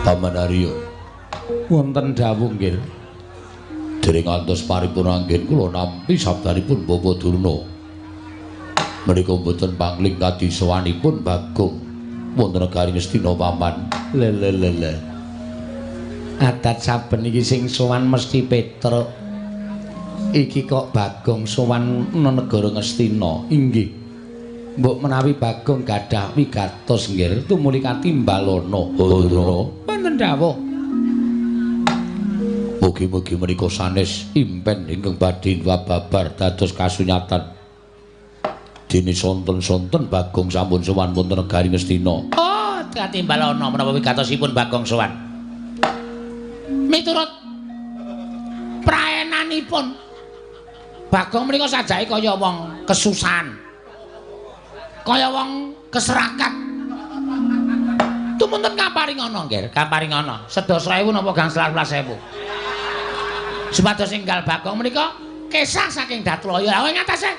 Paman Arya, wonten dawuh nggih. Dereng ngantos paripurna anggen kula nampi sabdanipun Bapak Durna. Menika mboten pangling kadisowanipun Bagong wonten negari Ngastina paman. Le le le le. Adat saben iki sing sowan mesti Petruk. Iki kok Bagong sowan negara Ngastina. Inggih. Mbok menawi Bagong gadah wigatos nggih tumuli katimbalana. Durna. Wonten dawuh. Mugi-mugi menika sanes impen ingkang badhe babar dados kasunyatan. Dene sonten-sonten Bagong sampun sowan wonten negari Ngastina. Oh, katimbalana menapa wigatosipun Bagong sowan. Miturut praenanipun Bagong menika sajake kaya wong kesusahan. Kaya wong keserakat. Tumunten kaparingana nggih, kaparingana. Sedasa ewu napa gangsal welas ewu. Supados enggal Bagong menika kesah saking Datlaya. Lha ing atase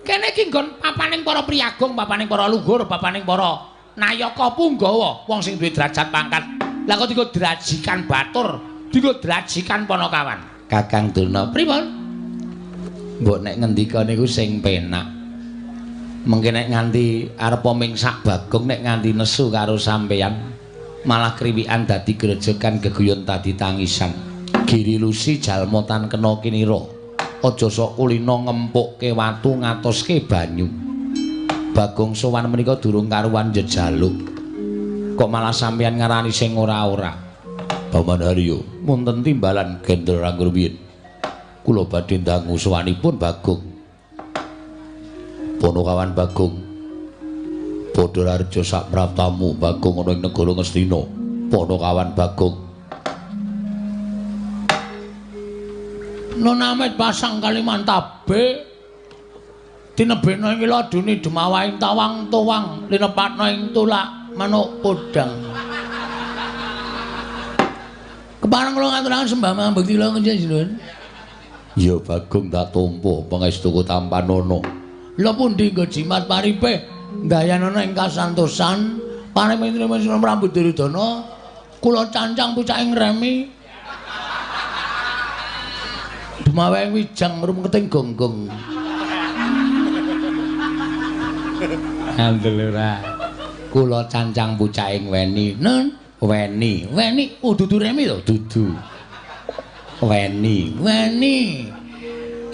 kene iki nggon papaning para priyagung, papaning para luhur, papaning para nayaka punggawa, wong sing duwe derajat pangkat. Lah kok dienggo drajikan batur, dienggo drajikan panakawan. Kakang Durna, pripun? Mbok nek ngendika niku sing penak. Mengke nek nganti arep mingsak Bagong nek nganti nesu karo sampeyan, malah kriwikan dadi grejekan geguyon dadi tangisan. Giri lusi jalma tan kena kinira. Aja sok kulina ngempukke watu ngatoske banyu. Bagong sowan menika durung karuwan jejaluk. Kok malah sampeyan ngarani sing ora-ora. Paman Haryo, wonten timbalan Gendra Rangruwiyin. Kula badhe ndangu sowanipun Bagong. Panakawan Bagong. Padha rareja sak praptamu Bagong ana ing negara Ngastina. Panakawan Bagong. Nonamit pasang Kalimantabe tinebena ing ladune dumawaing tawang tuwang linepatna ing tulak manuk podang. Kepareng kula ngaturaken sembah mambekti kula njenengan. Ya Bagong tak tampa pangestuku tampanana. Lha pundi nggo jimat paripe ndayanana ing kasantosan paring Prabu Duryudana kula cancang pucaking remi. Dumaweng wijang rumeketing gonggong. Ngandel ora. Kula cancang pucaking weni. Nun, weni. Weni, oh dudu remi to, dudu. Weni, weni.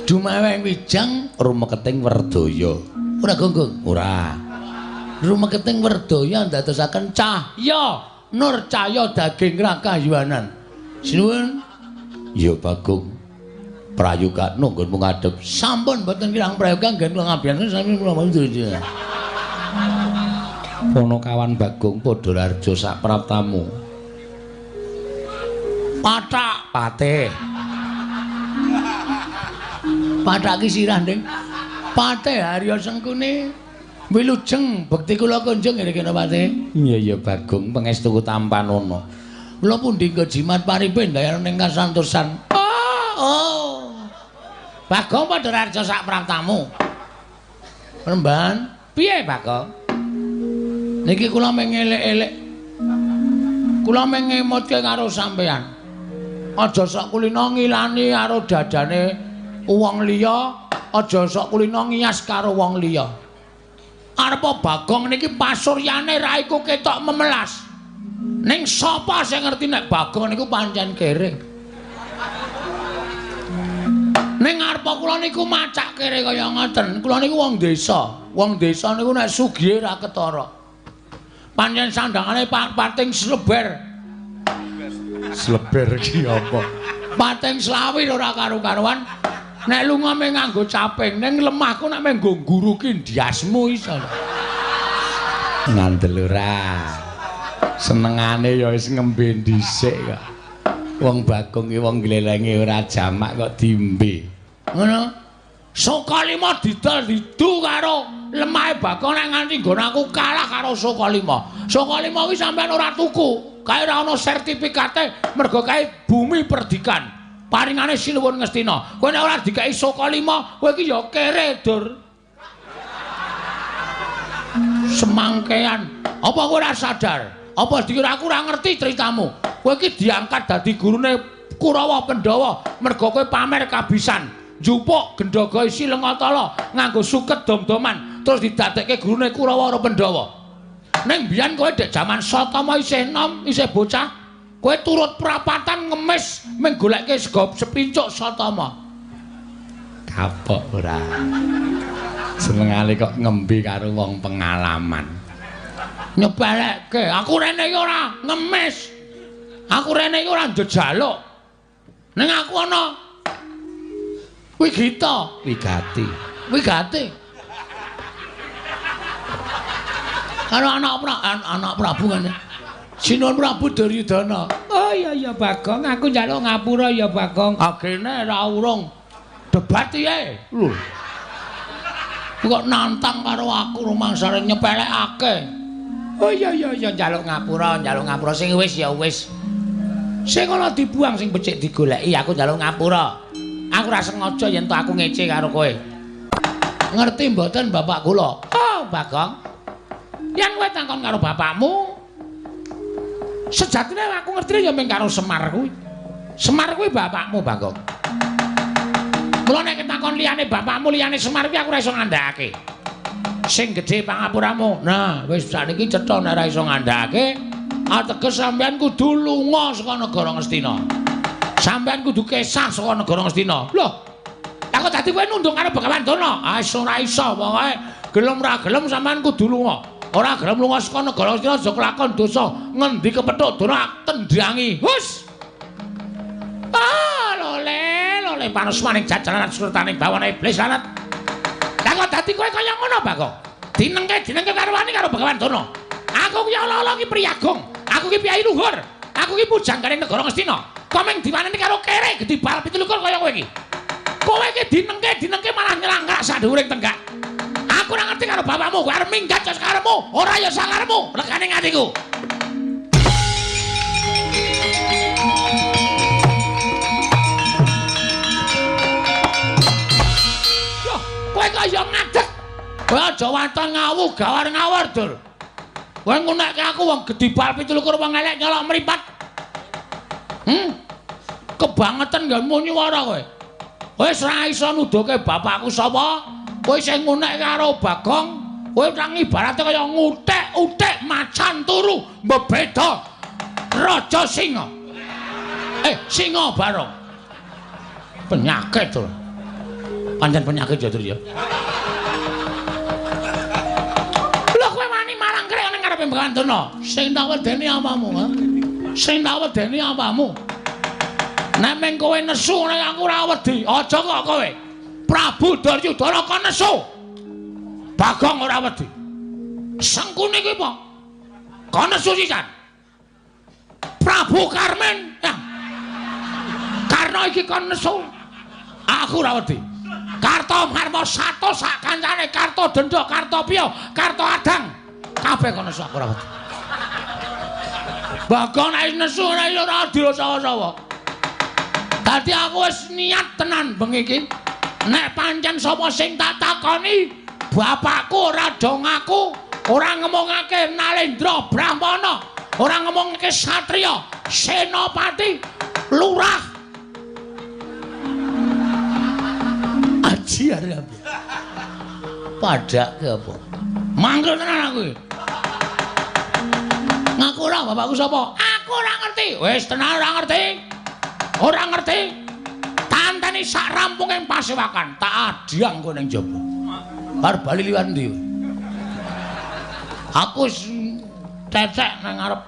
Dumaweng wijang rumeketing werdaya. Ora gonggong? Ora. Rumeketing werdaya ndadosaken cahya, nur cahya daging rakayuwanan. Sinuwun. Ya Bagong. Prayogakno nggonmu ngadhep. Sampun mboten kirang prayoga nggen kula ngabiyangken sami kula mboten. Panakawan Bagong padha rareja sak praptamu. Pathak patih. Pathak ki sirah, Ding. Patih Harya Sengkuni wilujeng bekti kula kunjung nggih kena patih. Iya ya Bagong pangestuku tampanana. Kula pundi nggo jimat paripe ndayana ing kasantosan. Oh. Bagong padha rareja sak praptamu. Remban, piye Bagong? Niki kula mung elek-elek. Kula mung ngemutke karo sampeyan. Aja sok kulina ngilani karo dadane wong liya, aja sok kulina ngiyas karo wong liya. Arepa Bagong niki pasuryane raiku ketok memelas. Ning sapa sing ngerti nek Bagong niku pancen kere? Ning arepa kula niku macak kere kaya ngoten. Kula niku wong desa. Wong desa niku nek sugihe ra ketara. Pancen sandangane pating sleber. Sleber ki apa? Pating slawir ora karu-karuan. Nek lunga mung nganggo caping, ning lemahku nek mung nggo ngguruki ndiasmu iso. Ngandel ora. Senengane ya wis ngembe dhisik kok. Wong Bagong ki wong glelenge ora jamak kok diombe. Ngono. Sukalima didol didu karo lemahe Bagong nek nganti nggon aku kalah karo Sukalima. Sukalima kuwi sampean ora tuku, kae ora ana sertifikate mergo kae bumi perdikan. Paringane Sinuwun Ngastina. Kowe nek ora dikeki Sukalima, kowe iki ya kere, Dur. Semangkean. Apa kowe ora sadar? Apa dikira aku ora ngerti ceritamu? Kowe iki diangkat dadi gurune Kurawa Pandhawa merga kowe pamer kabisan. Njupuk gendhaga isi Lengatala nganggo suket dom-doman terus didadekke gurune Kurawa karo Pandhawa. Ning biyen kowe dek jaman Satama isih enom, isih bocah, kowe turut prapatan ngemis mung goleke sego sepincuk Satama. Kapok ora. Senengane kok ngembe karo wong pengalaman. Nyepelekke, aku rene iki ora ngemis. Aku rene iki ora njejaluk. Ning aku ana wigita, wigati. Wigati. Karo anak Prabu ngene. Sinuwun Prabu Duryudana. Oh iya iya Bagong, aku njaluk ngapura ya Bagong. Agene ra urung debat piye? Lho. Kok nantang karo aku rumangsane nyepelekake. Oh iya iya iya njaluk ngapura sing wis ya wis. Sing ana dibuang sing becik digoleki, aku njaluk ngapura. Aku ora sengaja yen to aku ngece karo kowe. Ngerti mboten bapak kula? Oh, Bagong. Yen kowe takon karo bapakmu, sejatine aku ngerti ya mung karo Semar kuwi. Semar kuwi bapakmu, Bagong. Mula nek takon liyane bapakmu, liyane Semar kuwi aku ora iso ngandhakake. Sing gedhe pangapuramu. Nah, wis sakniki cetha nek ora iso ngandhakake, ateges sampeyan kudu lunga saka negara Ngastina. Sampeyan kudu kesah saka negara Ngastina. Lho, lah kok dadi kowe nunduk karo Begawan Durna? Ah, ora iso, pokoke gelem ora gelem sampeyan kudu lunga. Ora gelem lunga saka negara Ngastina aja kelakon dosa. Ngendi kepethuk Durna tendangi. Hus. Ah, lole, lole panusmaning jajaran surtaning bawana iblis lanat. Lah kok dadi kowe kaya ngono, Bagong? Dinengke karo wani karo Begawan Durna. Aku ki ala-ala ki priyagung. Aku ki piyai luhur. Aku ki pujangganing negara Ngastina. Kok mung diwaneni karo kere gedhi bal 27 kaya kowe iki. Kowe iki dinengke malah nyelangkrak sak dhuwuring tenggak. Aku ora ngerti karo bapakmu, kowe arep minggat ya sakarepmu, ora ya sakarepmu, regane atiku. Loh, kowe kaya ngadeg. Kowe aja waton ngawu gawar ngawur, Dur. Kowe ngunekke aku wong gedhi bal 27 wong elek nyolok mripat. Kebangetan nggonmu nyuwara kowe. Wis ora iso nuduhke bapakku sapa. Kowe sing ngunek karo Bagong, kowe nang ibarate kaya ngutek-utek macan turu mbebeda raja singa. Singa barong. Penyakit to. Pancen penyakit ya, Dur ya. Lho kowe wani marang krek ning ngarepe Begawan Durna. Sing tak wedeni apamu, ha? Sing tak wedeni apamu? Nek meng kowe nesu nek aku ora wedi. Aja kok kowe. Prabu Duryudana kon nesu. Bagong ora wedi. Sengkuni kuwi apa? Kon nesu sisan. Prabu Karmen. Ya. Karna iki kon nesu. Aku ora wedi. Karto Marmo sato sak kancane, Karto Denda, Karto Piyo, Karto Adang. Kabeh kon nesu aku ora wedi. Bagong nek nesu nek ora dirasawa-sawa. Dadi aku wis niat tenan bengi iki. Nek pancen sapa sing tak takoni, bapakku ora do ngaku, ora ngomongake Nalendra Brahmana, ora ngomongake satriya, senopati, lurah. Aji arep. Padake apa? Mangkel tenan aku iki. Ngaku ora bapakku sapa? Aku ora ngerti. Wis tenan ora ngerti. Ora ngerti. Tantani sak rampunge pasewakan, tak adhyang kowe ning jaba. Arep bali liwat ndi? Aku wis cecek nang ngarep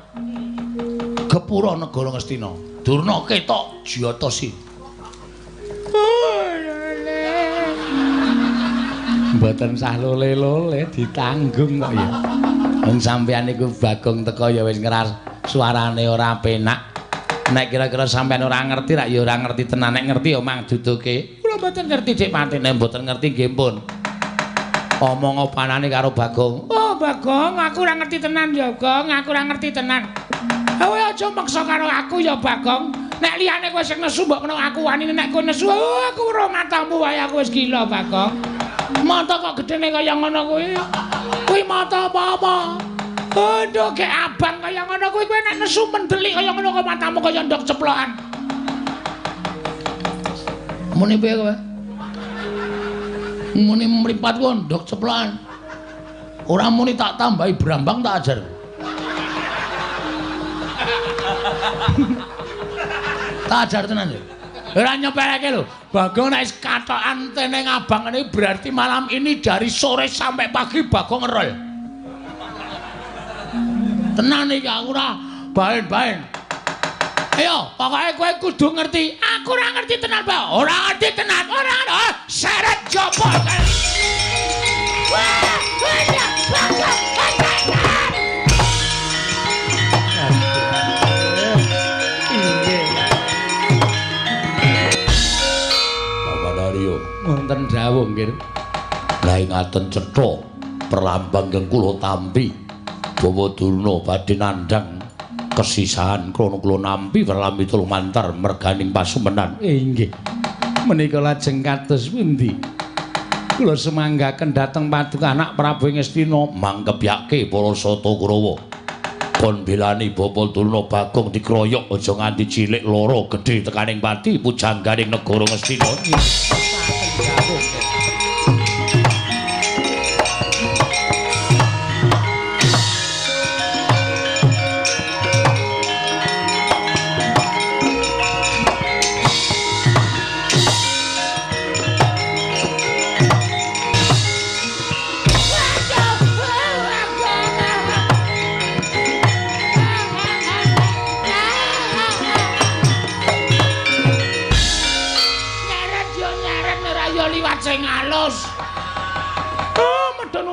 gepura negara Ngastina. Durna ketok jiyata si. Mboten sah lole-lole ditanggung kok ya. Wong sampeyan niku Bagong teko ya wis ngeras suarane ora penak. Nek kira-kira sampeyan ora ngerti rak ya ora ngerti tenan, nek ngerti ya mang duduke. Kula mboten ngerti Dik Patine, mboten ngerti nggih pun. Omong opanane karo Bagong. Oh Bagong, aku ora ngerti tenan ya Gong, aku ora ngerti tenan. Kowe aja maksa karo aku ya Bagong. Nek liyane kowe sing nesu mbok menawa aku wani, nek kowe nesu oh, aku ora matamu wae aku wis gila Bagong. Mata kok gedene kaya ngono kuwi. Kuwi mata apa-apa? Aduh, gek abang kaya ngono kuwi kowe nek nesu mendelik kaya ngono kok matamu kaya ndok ceplokan. Muni piye kowe? Muni mripatku ndok ceplokan. Ora muni tak tambahi brambang tak ajar. Tak ajar tenan ya. Ora nyepeleke lho. Bagong nek wis katokan teneng abang ngene berarti malam ini dari sore sampai pagi Bagong ngerol. Tenan iki aku ora baen-baen. Ayo, pokoke kowe kudu ngerti. Aku ora ngerti tenan, Pak. Ora ngerti tenan. Ora ora. Seret jopo. Wah, wah, Bagong. Wonten dawuh nggih. Lah ngaten cetha perlambang ingkang kula tampi Bawa Durna badhe nandhang kesisahan krana kula nampi perlambi lumantar merganing pasumenan. Inggih. Menika lajeng kados pundi? Kula sumanggaken dhateng paduka anak Prabu Ngastina mangkepyake para Sata Kurawa. Kon belani Bapak Durna Bagong dikroyok aja nganti cilik loro gedhe tekaning pati pujangganing negara Ngastina.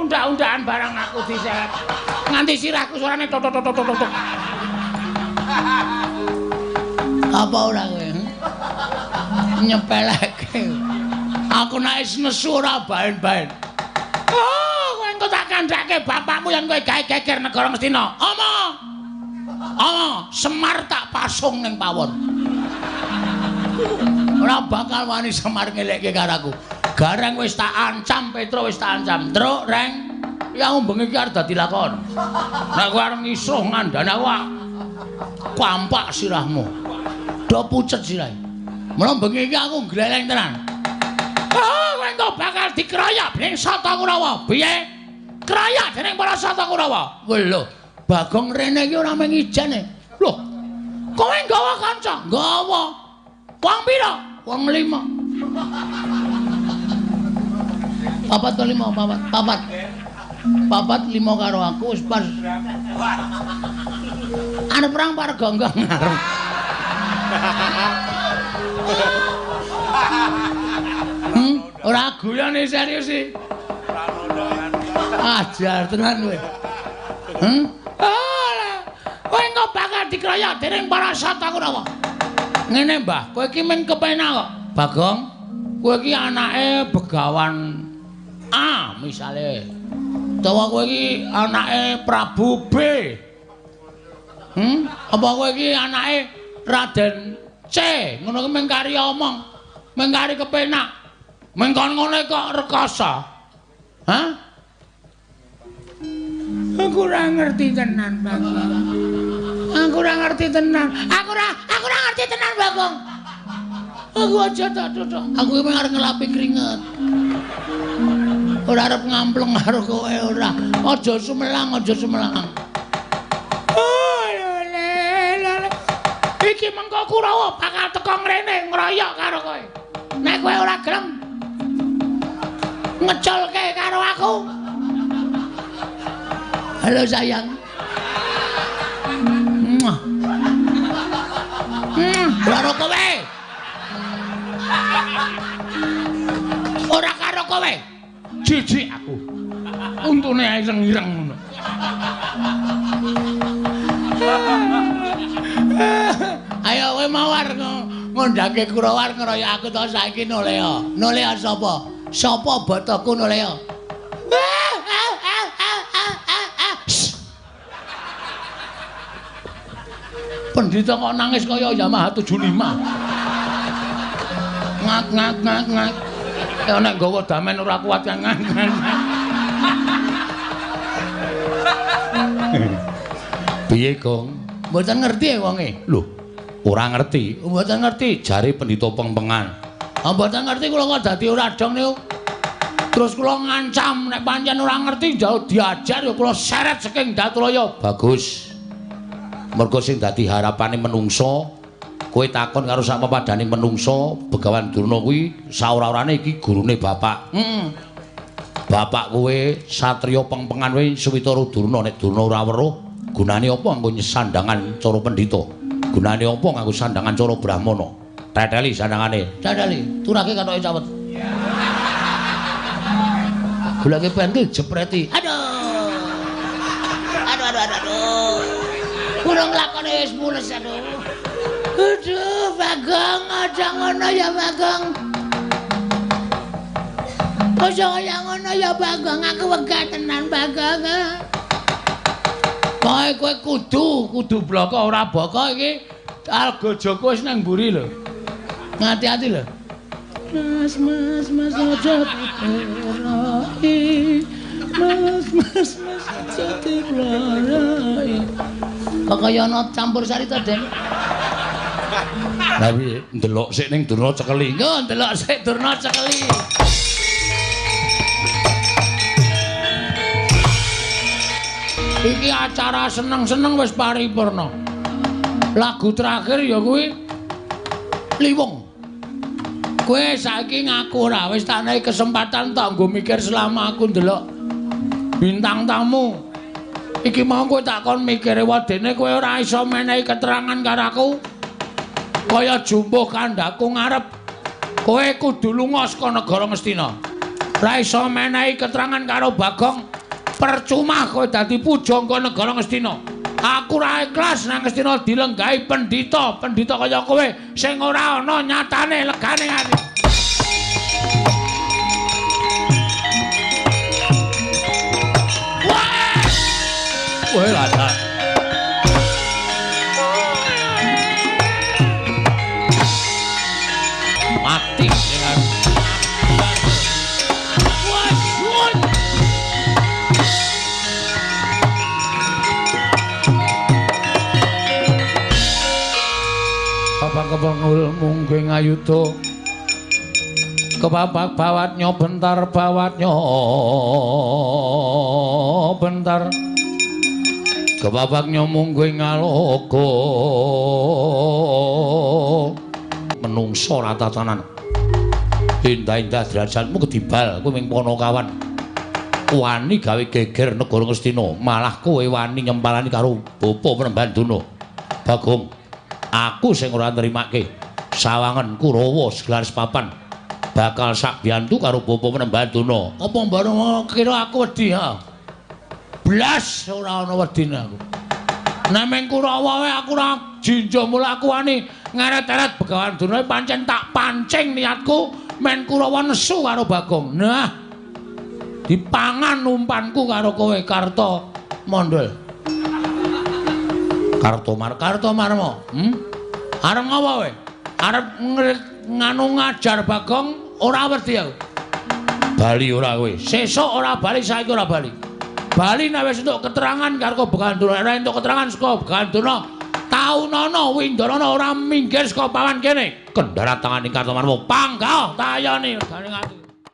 Undak-undakan barang aku diseret. Nganti sirahku suarane tok tok tok tok tok. Apa ora kowe? Nyepeleke. Aku nek wis nesu ora baen-baen. Oh, kowe engko tak kandhake bapakmu yen kowe gawe geger negara Ngastina. Omo. Omo, Semar tak pasung ning pawon. Ora bakal wani Semar ngelekke karo aku. Gareng wis tak ancam, Petro wis tak ancam. Truk, Reng. Ya bengi iki arep dadi lakon. Nek kowe arep ngisuh ngandani aku kampak sirahmu. Do pucet sirahe. Mula bengi iki aku gleleng tenan. Oh, kowe engko bakal dikroyok dening Sata Kurawa. Piye? Kroyok dening para Sata Kurawa. Lho, Bagong rene iki ora mung ijen e. Lho. Kowe nggawa kanca? Nggawa. Wong pira? Wong 5. Papat to 5, papat, papat. Papat 5 karo aku wis pas. Arep perang par gonggong arep. Ora guyone serius iki. Ajar tenan kowe. Kowe engko bakal dikroyok dening para Sata Kurawa. Ngene, Mbah, kowe iki men kepenak kok. Bagong, kowe iki anake Begawan A misale. Utawa kowe iki anake Prabu B. Apa kowe iki anake Raden C? Ngono ki mung kari omong, mung kari kepenak. Mung kon ngono kok rekoso. Hah? Aku ora ngerti tenan, Bagong. Aku ora ngerti tenan. Aku ora ngerti tenan, Bagong. Aku aja tak tutuk. Aku iki arep ngelapi keringet. Ora arep ngampleng karo kowe ora. Aja sumelang, aja sumelang. Oh, lele, lele. Iki mengko Kurawa bakal teko ngrene ngroyok karo kowe. Nek kowe ora gelem ngeculke karo aku. Halo sayang. Muah. Karo kowe. Ora karo kowe. Jijik aku. Untune ireng-ireng ngono. Ayo kowe mawar ngondhake Kurawa ngeroyok aku to saiki nolea. Nolea sapa? Sapa botoku nolea? Pendhita kok nangis kaya Yamaha 75. Ngak ngak ngak ngak. Ya nek nggawa damen ora kuat ngak ngak. Piye, Gong? Mboten ngerti wonge. Lho, ora ngerti. Mboten ngerti jare pendhita pengpengan. Ah, mboten ngerti kula kok dadi ora dong niku. Terus kula ngancam nek pancen ora ngerti jauh diajar ya kula seret saking Datulaya. Bagus. Mergo sing dadi harapane menungso, kowe takon karo sak pepadane menungso, Begawan Durna kuwi saora-orane iki gurune bapak. Heeh. Bapak kowe satriya pengpengan kowe Suwitara Durna, nek Durna ora weruh, gunane apa nganggo sandangan cara pendhita? Gunane apa nganggo sandangan cara brahmana? Teteli sandangane. Teteli, turake katoke cawet. Goleke pentil jepreti. Aduh. Aduh aduh aduh aduh. Kurang lakone wis mules aduh. Aduh, Bagong, aja ngono ya Bagong. Aja kaya ngono ya Bagong, aku wegah tenan Bagong. Pokoke kowe kudu bloko ora boko iki Algojoku wis nang mburi lho. Ngati-ati lho. Mas, mas, mas aja diploroi. Mas, mas, mas aja diploroi. Kok kaya ana campur sari to, Den? Lah piye? Ndelok sik ning Durna cekeli. Nggo, ndelok sik Durna cekeli. Iki acara seneng-seneng wis paripurna. Lagu terakhir ya kuwi Liwung. Kowe saiki ngaku ora wis tak nehi kesempatan tak nggo mikir selama aku ndelok bintang tamu. Iki mau kowe tak kon mikir wedene kowe ora iso menehi keterangan karo aku. Kaya jumbuh kandhaku ngarep. Kowe kudu lunga saka negara Ngastina. Ora iso menehi keterangan karo Bagong. Percuma kowe dadi pujangga negara Ngastina. Aku ora ikhlas nang Ngastina dilenggahi pendhita, pendhita kaya kowe sing ora ana nyatane legane ati. Wah! Kowe lha. Mati dengan Bapak kepengul mungguing ayuda kepapak bawatnya bentar bawatnya bentar kepapaknya mungguing aloka menungso ratatanan indah-indah derajatmu kedibal kowe ming Panakawan wani gawe geger negara Ngastina malah kowe wani nyempalani karo bapa Penemban Durna. Bagong, aku sing ora nrimake sawangen Kurawa segelar sepapan bakal sak biyantu karo bapa Penemban Durna. Apa mbareng kira aku wedi ha? Blas ora ana wedine aku. Nek ming Kurawa wae aku ora jinja mula aku wani ngeret-eret Begawan Durna pancen tak pancing niatku men Kurawa nesu karo Bagong. Nah, dipangan umpanku karo kowe Karta Mondol. Kartomarma. Arep ngopo kowe? Arep nganu ngajar Bagong ora wedi aku. Bali ora kowe. Sesuk ora bali, saiki ora bali. Bali nek wis entuk keterangan karo Begawan Durna, ora entuk keterangan saka Begawan Durna, taunana Windarana ora minggir saka pawan kene. Kendara tangane Kartomarma. Panggah tayane regane ati.